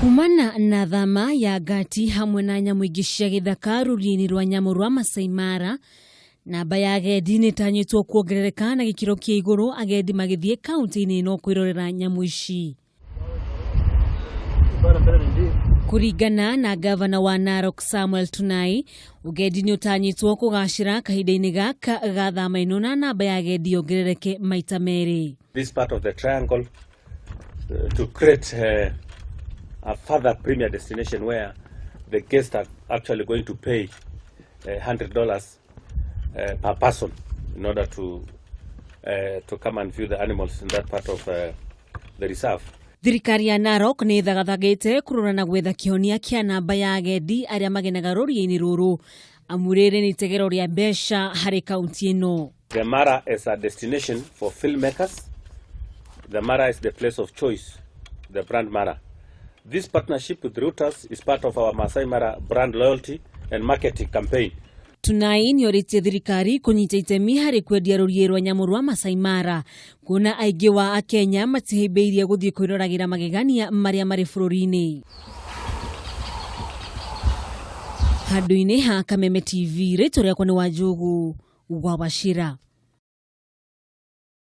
Kumana na thama ya ngati hamwe na nyamũ ingĩ cia gĩthaka rũriĩ-inĩ rwa nyamũ rwa Masai Mara, namba ya agendi nĩ ĩtanyĩtwo kuongerereka na gĩkĩro kĩa igũrũ agendi magĩthiĩ kaunti-inĩ ĩno kwĩrorera nyamũ ici. Kũringana na gavana wa Narok Samuel Tunai, ũgendi nĩ ũtanyĩtwo kũgacĩra kahinda-inĩ gaka ga thama ĩno na namba ya agendi yongerereke maita merĩ. This part of the triangle to create a further premier destination where the guests are actually going to pay $100 per person in order to come and view the animals in that part of the reserve. Thirikari ya Narok nĩ ĩthagathagĩte kũrora na gwetha kĩhonia kĩa namba ya agendi arĩa magenaga rũriĩ-inĩ rũrũ amu rĩrĩ nĩ itegero rĩa mbeca harĩ kaunti ĩno. The Mara is a destination for filmmakers. The Mara is the place of choice, the brand Mara. This partnership with Reuters is part of our Masai Mara brand loyalty and marketing campaign. Tunai nĩ orĩtie thirikari kũnyita itemi harĩ kwendia rũriĩ rwa nyamũ rwa Masai Mara kuona aingĩ wa Akenya matihĩmbĩirie gũthiĩ kwĩroragĩra magegania marĩa marĩ bũrũri-inĩ. Handũ-inĩ ha Kameme TV, rĩtwa rĩakwa nĩ Wanjũgũ wa Wachira.